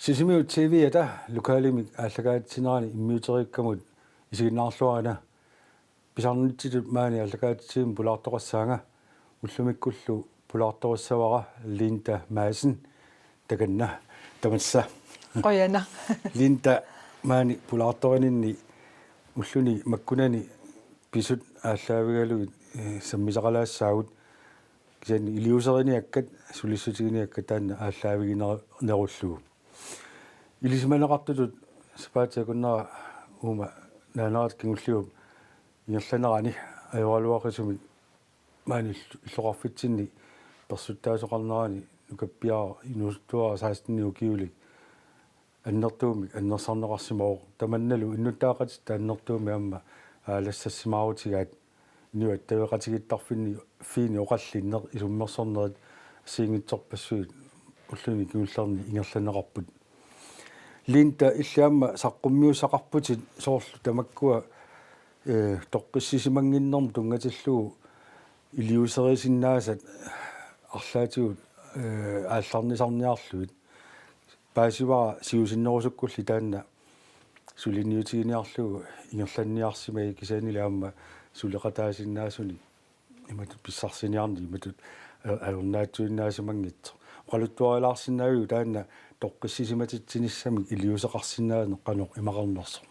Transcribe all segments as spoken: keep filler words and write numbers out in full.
Sisimiut T V-ata lokalimik aallakaatitsinerani immiuteriikkamut isiginnaarluarina. Pisarnitsitut maani aallakaatitsimut pulaartoqassaanga, ullumikkullu pulaartorissavara Linda Madsen. Takanna, tamassa. Qujanaq. Linda, maani pulaartorininni ulluni makkunani pisut aallaavigalugit, eh, sammisaqalaassaagut, kisianni iliuuseriniakkat, sulissutiginiakkat taanna aallaaviginerullugu. Ilisimaneqartutut sapaatip akunnera uuma naanerata kingulliup ingerlanerani ajoraluaqisumik maani ill-, illoqarfitsinni persuttaasoqarnerani nukappiaraq inuusuttuaraq seksten ukiulik annertuumik annersarneqarsimavoq. Tamannalu innuttaaqatitta annertuumik aamma aalassassimaarutigaat, inuit attaveqatigiittarfinni, -fiini oqallinneq, isummersornerit assigiinngitsorpassuit ulluni kingullerni ingerlanneqarput. Linda, illit aamma saqqummiussaqarputit soorlu tamakkua, eh, toqqissisimannginnermut tunngatillugu iliuuserisinnaasat arlaatigut, eh, aallarnisarniarlugit. Paasivara siusinnerusukkulli taanna suliniutiginiarlugu ingerlanniarsimagit, kisiannili aamma suleqataasinnaasunik imatut pissarsiniarneq imatut a-, ajornaatsuinnaasimanngitsoq. Oqaluttuarilaarsinnaaviuk taanna toqqissisimatitsinissami iliuuseqarsinnaaneq qanoq imaqarnersoq?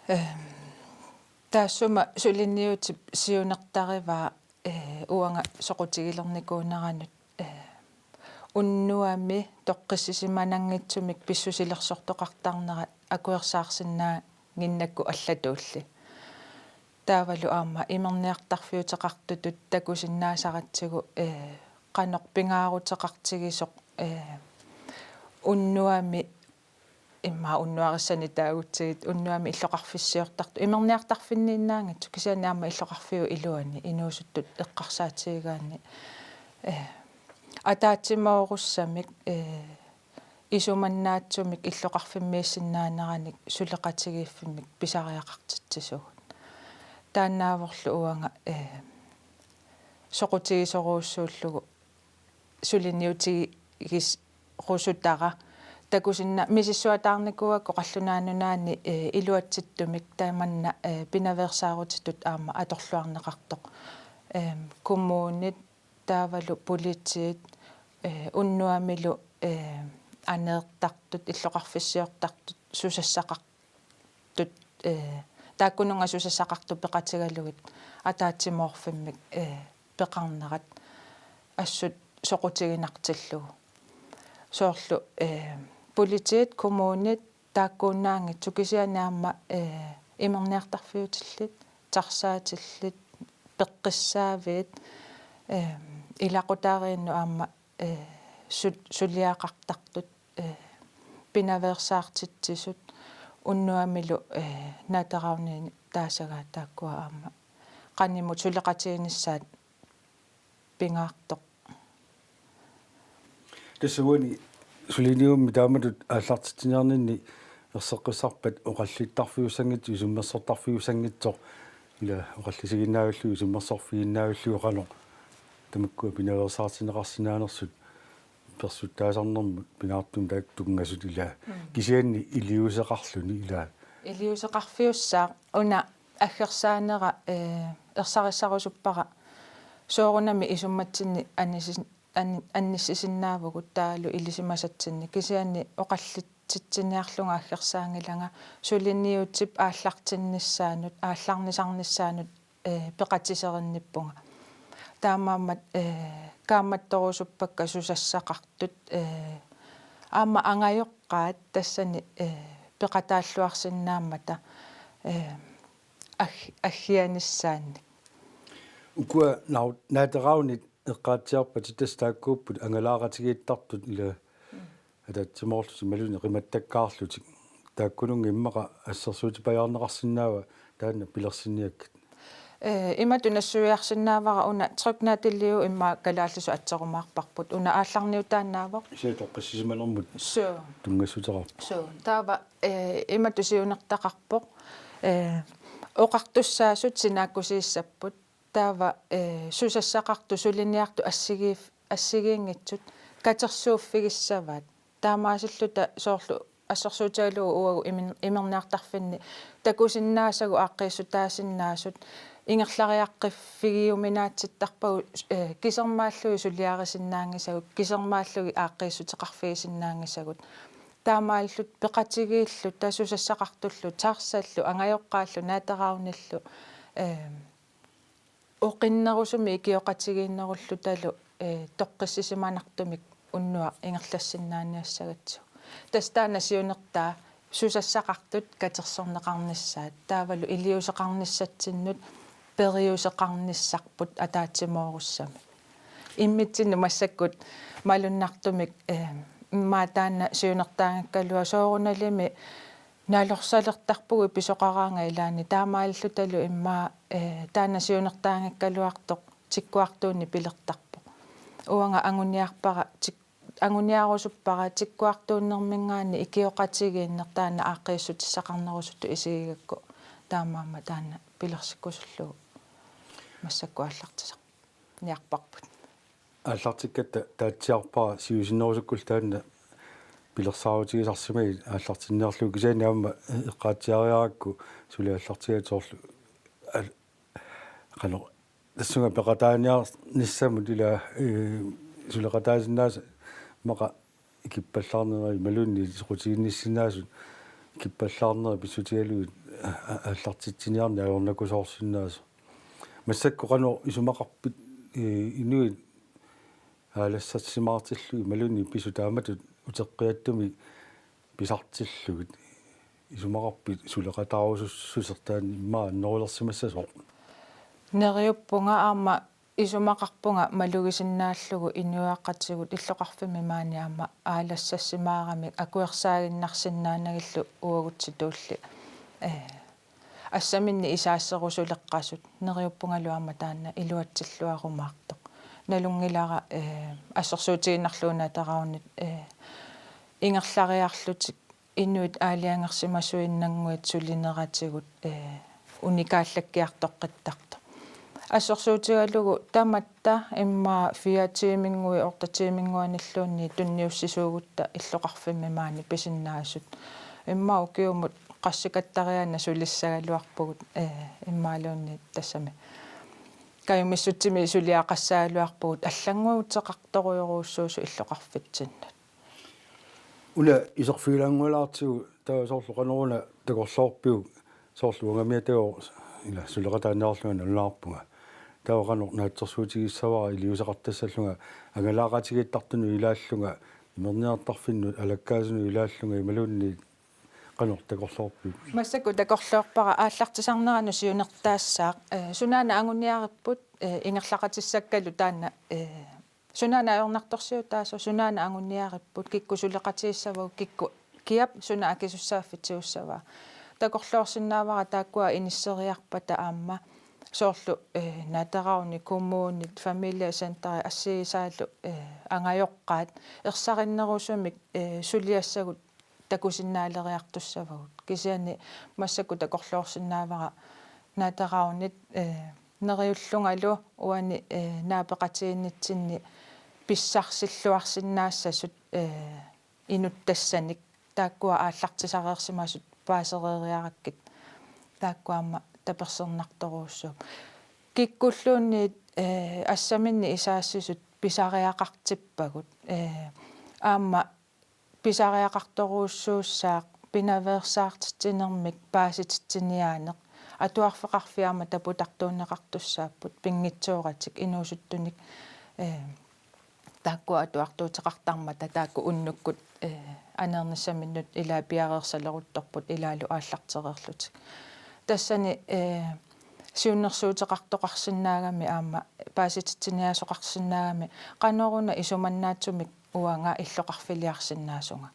Ehm, taassuma suliniutip siunertarivaa, eh, uanga soqutigilernikuuneranut, eh, unnuami toqqissisimananngitsumik pissusilersortoqartarnerat akuersaarsinnaannginnakku allatuulli. Taavalu aamma imerniartarfiuteqartutut takusinnaasaratsigu, eh, qanoq pingaaruteqartigisoq, eh, unnuami, immaqa unnuarissani taagutsigit, unnuami illoqarfissiortartut, imerniartarfinniinnaanngitsut, kisianni aamma illoqarfiup iluani inuusuttut eqqarsaatigigaanni, eh, ataatsimoorussamik, eh, isumannaatsumik illoqarfimmiissinnaaneranik suleqatigiiffimmik pisariaqartitsisugut. Taannaavorlu uanga, eh, soqutigisorujussuullugu suliniutigisarusutara. Takusinna-, misissuataarnikuuakka Qallunaat Nunaanni, eh, iluatsittumik tamanna, eh, pinaveersaarutitut aamma atorluarneqartoq. Ehm, kommunit, taavalu politiit, eh, unnuamilu, eh, aneertartut, illoqarfissiortartut, susassaqartut, eh, taakkununnga susassaqartut peqatigalugit ataatsimoorfimmik, eh, peqarnerat assut soqutiginartillugu. Soorlu, eh, politiit, kommunit, taakkuunnaanngitsut, kisianni aamma, eh, imerniartarfiutillit, taxaatillit, peqqissaaviit, eh, ilaqutariinnut aamma, eh, su-, suliaqartartut, eh, pinaveersaartitsisut, unnuamilu, eh, Naateraavniit taasagaat taakkua aamma qanimut suleqatiginissaat pingaartoq. Tassa uani suliniummi taamatut aallartitsiniarninni erseqqissarpat oqallittarfiussanngitsoq, isummersortarfiussanngitsoq, ila oqallisiginnaavillugu, isummersorfiginnaavillugu, qanoq tamakkua pinaveersaartinneqarsinnaanersut persuttaasarnermut pingaartumik taakku tunngasut, ila. Mm. Kisianni iliuuseqarluni, ila. Iliuuseqarfiussaaq una aggersaanera, eh, ersarissarusuppara soorunami isummatsinni anisi-, an-, annissisinnaavugut taavalu ilisimasatsinni, kisianni oqallitsitsiniarlunga aggersaanngilanga suliniutip aallartinnissaanut, aallarnisarnissaanut, eh, peqatiserinnippunga. Taamaammat, eh, kaammattorusuppakka susassaqartut, eh, aamma angajoqqaat tassani, eh, peqataalluarsinnaammata, eh, ag-, aggianissaannik. Ukua nau-, Naateraavnit eqqaatsiarpatit tassa taakkuupput angalaaqatigiittartut, ila. Mm. Ataatsimoorlutik imaluunniit qimattakkaarlutik. Taakkununnga immaqa assersuutipajaarneqarsinnaava taanna pilersinniakkat? Eh, imatut nassuiarsinnaavara una tryknadiliu immaqa kalaallisut atserumaarparput. Una aallarniutaannaavoq. Sia toqqissisimanermut. Suu. Tunngassuteqarpoq. Suu. Taava, eh, imatut siunertaqarpoq. Eh, oqartussaasut sinaakkusiissapput. Taava, eh, susassaqartut suliniartut assigiif-, assigiinngitsut katersuuffigissavaat. Taamaasilluta soorlu assersuutigalugu uagut imin-, imerniartarfinni takusinnaasagut aaqqiissutaasinnaasut ingerlariaqqiffigiuminaatsittarpagut, eh, kisermaallugit suliarisinnaanngisagut, kisermaallugit aaqqiissuteqarfigisinnaanngisagut. Taamaalilluta peqatigiilluta susassaqartullu taxallu angajoqqaallu naateraavnillu, eh, oqinnerusumik ikioqatigiinnerullutalu, eh, toqqissisimanartumik unnuaq ingerlassinnaaniassagatsigu. Tassa taanna siunertaa susassaqartut katersorneqarnissaat taavalu iliuuseqarnissatsinnut periuseqarnissarput ataatsimoorussamik. Immitsinnut massakkut malunnartumik, eh, immaqa taanna siunertaanngikkaluaq soorunalimi nalorsalertarpugut pisoqaraangat ilaanni taamaalillutalu immaqa, eh, taanna siunertaanngikkaluartoq tikkuartuunneq pilertarpoq. Uanga anguniarpara tik-, anguniarusuppara tikkuartuunnerminngaanniit ikioqatigiinneq taanna aaqqiissutissaqarnerusutut isigigakku taamaammat taanna pilersikkusullugu massakkut aallartisarniarparput. Aallartikkatta taatsiarpara siusinnerusukkullu taanna pilersaarutigisarsimagit aallartinniarlugu kisianni aamma eqqaatsiariarakku suli aallartigaat soorlu al-, qanoq tassunga peqataaniarnissamut ila, eh, suleqataasinnaasut immaqa ikippallaarnerat imaluunniit soqutiginnissinnaasut ikippallaarnerat pissutigalugit a-, a-, aallartitsiniarneq ajornakusoorsinnaasoq. Massakkut qanoq isumaqarpit, eh, inuit aalassassimaartillugit imaluunniit pisut taamatut uteqqiatsumik pisartillugit isumaqarpit suleqataarusussusertaa immaqa annerulersimassasoq? Neriuppunga aamma isumaqarpunga malugisinnaallugu inuiaqatigiit illoqarfimmi maani aamma aalassassimaaramik akuersaaginnarsinnaanagillu uagutsitulli. Eh, assaminnik isaasserusuleqqasut neriuppungalu aamma taanna iluatsilluarumaartoq. Nalunngilara, eh, assersuutigiinnarlugu naateraavnit, eh, ingerlariarlutik inuit aalajangersimasuinnannguit sulineratigut, eh, unikaallakkiartoqqittartoq. Assersuutigalugu tamatta immaqa fire tiiminnguit otte tiiminnguanilluunniit tunniussisuugutta illoqarfimmi maani pisinnaasut. Immaqa ukiumut qassikattariaannaq sulissagaluarpugut, eh, immaqaluunniit tassami kajumissutsimik suliaqassagaluarpugut allannguuteqartorujorujussuusut illoqarfitsinnut. Una iserfigilaanngualaartigu taava soorlu qanoruna takorloorpiuk soorlu uangamiatagu ila suleqataaniarlunga nalunaarpunga. Taava qanoq naatsorsuutigissavara iliuuseqartassallunga angalaaqatigiittartunut ilaallunga imerniartarfinnut alakkaasunut ilaallunga imaluunniit qanoq takorloorpiuk? Massakkut takorloorpara aallartisarneranut siunertaassaaq, eh, sunaana anguniaripput, eh, ingerlaqatissakkalu taanna, eh, sunaana ajornartorsiutaasoq, sunaana anguniaripput, kikkut suleqatigissavagut, kikkut kiap suna akisussaaffigiussavaa. Takorloorsinnaavara taakkua inisseriarpata aamma soorlu, eh, naateraavni, kommunit, familiecenteri assigisaallu, eh, angajoqqaat ersarinnerusumik, eh, suliassagut takusinnaaleriartussavagut. Kisianni massakkut takorloorsinnaavara naateraavnit, eh, neriullungalu uani, eh, naapeqatigiinnitsinni pissarsilluarsinnaassasut, eh, inuttassanik taakkua aallartisareersimasut paasereeriarakkit taakkua aamma tapersersornartorujussuupput. Kikkulluunniit, eh, assaminnik isaassisut pisariaqartippagut, eh, aamma pisariaqartorujussuussaaq pinaveersaartitsinermik paasititsiniaaneq, atuarfeqarfiit aamma taputartuunneqartussaapput pinngitsooratik inuusuttunik, eh, taakkua atuartuuteqartarmata taakku unnukkut, eh, aneernissaminnut ilaa piareersaleruttorput ilaallu aallartereerlutik. Tassani, eh, siunnersuuteqartoqarsinnaagami aamma paasititsiniaasoqarsinnaagami qanoruna isumannaatsumik uanga illoqarfiliarsinnaasunga.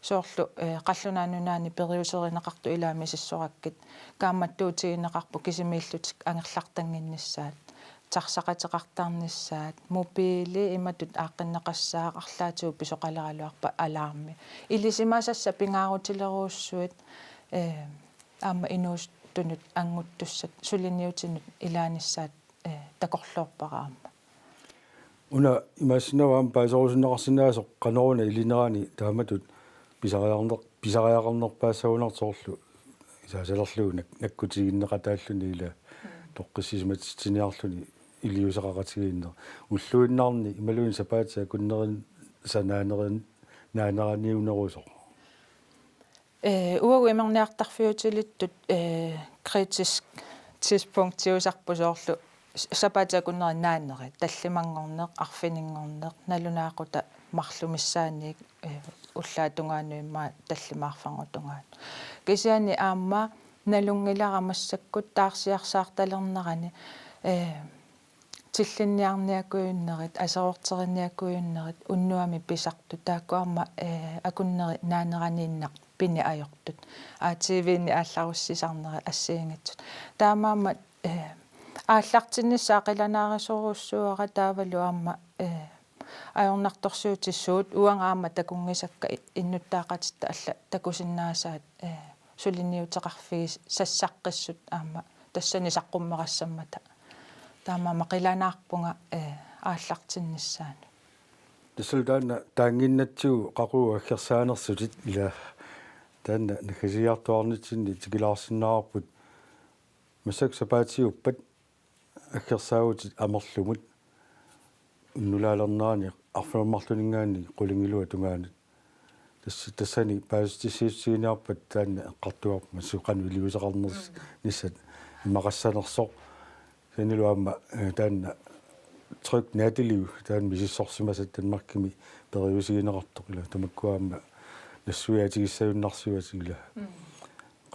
Soorlu, eh, Qallunaat Nunaanni periuserineqartut ilaa misissorakkit, kaammattuutigineqarput kisimiillutik angerlartannginnissaat, taxaqateqartarnissaat, mobiili imatut aaqqinneqassaaq, arlaatigut pisoqaleraluarpat alarmi. Ilisimasassat pingaarutilerujussuit, eh, aamma inuusuttunut annguttussat suliniutinut ilaanissaat, eh, takorloorpara aamma. Una imaassinnaavoq aamma paaserusunneqarsinnaasoq qanoruna ilinerani taamatut pisariaqarneq-, pisariaqarnerpaassagunartoq soorlu isaasalerlugu nak-, nakkutiginneqataalluni ila toqqissisimatitsiniarluni iliuuseqaqatigiinneq. Ulluinnarni imaluunniit sapaatip akunneri-, sa-, naanerin-, naaneraniunerusoq. Ee, uagut imerniartarfiutilittut, ee, kritisk tidspunktiusarput soorlu s-, sapaatip akunneri naanerit, tallimanngorneq, arfininngorneq, nalunaaqutaq marluk missaanniit, ee, ullaap tungaanut immaqa tallimat arfineq-tungaanut. Kisianni aamma nalunngilara massakkut taarsiarsaartalernerani, ee, tillinniarniakujunnerit, aserorteriniakujunnerit, unnuami pisartut, taakku aamma, ee, akunneri naaneraniinnaq piniajortut. A T V-ni aallarussisarnerat assigiinngitsut. Taamaammat, ee, aallartinnissaa qilanaarisorujussuuara taavalu aamma, ee, ajornartorsiutit suut uanga aamma takunngisakka i-, innuttaaqatitta allat takusinnaasaat, ee, suliniuteqarfigisassaqqissut aamma tassani saqqummerassammata. Taamaammat qilanaarpunga, ee, aallartinnissaanut. Tassalu taanna taannginnatsigu qaqugu aggersaanersutit ila taanna naggasiiartuaarnitsinni tikilaarsinnaavarput massakkut sapaatiuppat aggersaavutit amerlumut unnulaalernerani arfineq-marluninngaanniit qulingiluat tungaanut. Tassa-, tassani paasissutissiissutigiinnarpat taanna eqqartugarput massakkut qanoq iliuuseqarners-, nissat imaqassanersoq. Kisiannilu aamma, ee, taanna tryg natteliv taanna misissorsimasat Danmarkimi periusigineqartoq ila tamakkua aamma nassuiaatigissagunnarsivat ila.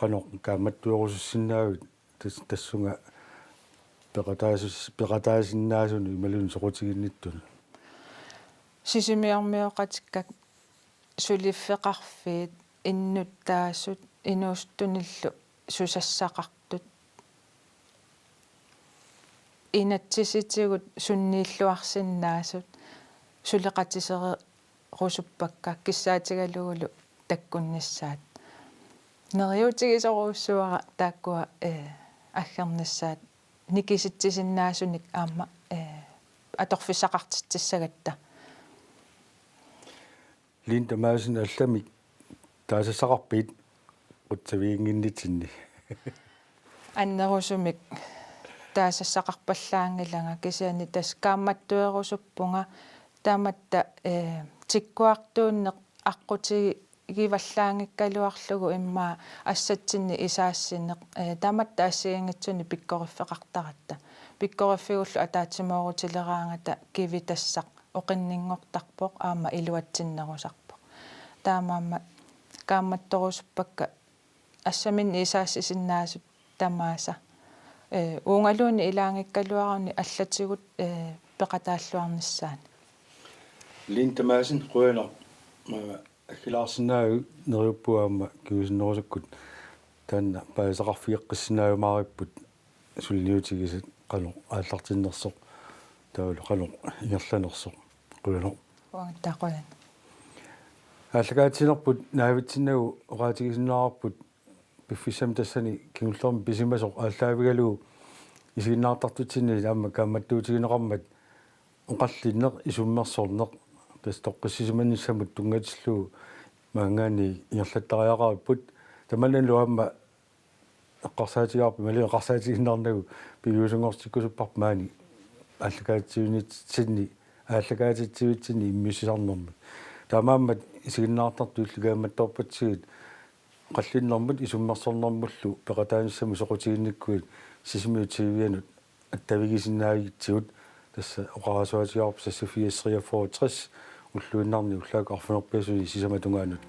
Qanoq kaammattuerusussinnaavit tas-, tassunga peqataasus-, peqataasinnaasunut imaluunniit soqutiginnittunut? Sisimiormioqatikkakka suliffeqarfiit innuttaasut inuusuttunillu susassaqartut inatsisitigut sunniilluarsinnaasut suleqatisere-, rusuppakka kissaatigalugulu takkunnissaat. Neriuutigisorujussuuara taakkua, ee, aggernissaat nikisitsisinnaasunik aamma, ee, atorfissaqartitsissagatta. Linda Madsen, allamik taasassaqarpit qutsaviginnginnitsinni? Annerusumik taasassaqarpallaanngilanga kisianni tassa kaammattuerusuppunga tamatta, ee, tikkuartuunneq aqqutigivallaanngikkaluarlugu immaqa assatsinni isaassineq, ee, tamatta assigiinngitsunik pikkoriffeqartaratta. Pikkoriffigullu ataatsimoorutilleraangata kivitassaq oqinninngortarpoq aamma iluatsinnerusarpoq. Taamaammat kaammattorusuppakka assaminnik isaassisinnaasut tamaasa. Ee, uungaluunniit ilaanngikkaluarunik allatigut, ee, peqataalluarnissaannik. Linda Madsen, qujanaq, ee, aggerlaarsinnaaguit, neriuppunga aamma kingusinnerusukkut taanna paasisaqarfigeqqissinnaajumaaripput suliniutigisat qanoq aallartinnersoq taavalu qanoq ingerlanersoq. Qujanaq. Uangattaaq qujanaq. Aallakaatitsinerput naavitsinnagu oqaatigisinnaavarput piffissami tassani kingullermi pisimasoq aallaavigalugu isiginnaartartutsinni aamma kaammattuutigineqarmat oqallinneq isummersorneq tassa toqqissisimanissamut tunngatillugu maanngaanniit ingerlattariaqaripput. Tamannalu aamma eqqarsaatigaarput imaluunniit eqqarsaatigiinnarnagu piviusunngortikkusupparput maani aallakaatitsivitsinni, aallakaatitsivitsinni immiussisarnermut. Taamaammat isiginnaartartut illit kaammattorpatsigit oqallinnermut isummersornermullu peqataanissamut soqutiginnikkuit Sisimiut T V-anut attavigisinnaagatsigut, tassa oqarasuaatigaarput seksogfirs treogfyrre tres ulluinnarni ullaakkut arfineq-pingasunut sisamat tungaanut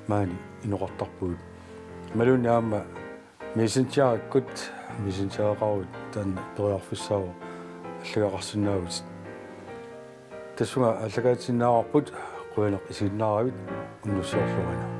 maani inoqartarpugut. Imaluunniit aamma Messengerikkut, Messengereqaruit taanna periarfissaavoq allagaqarsinnaavutit. Tassunga aallakaatisinnaavarput, qujanaq isiginnaaravit, unnussiorluarina.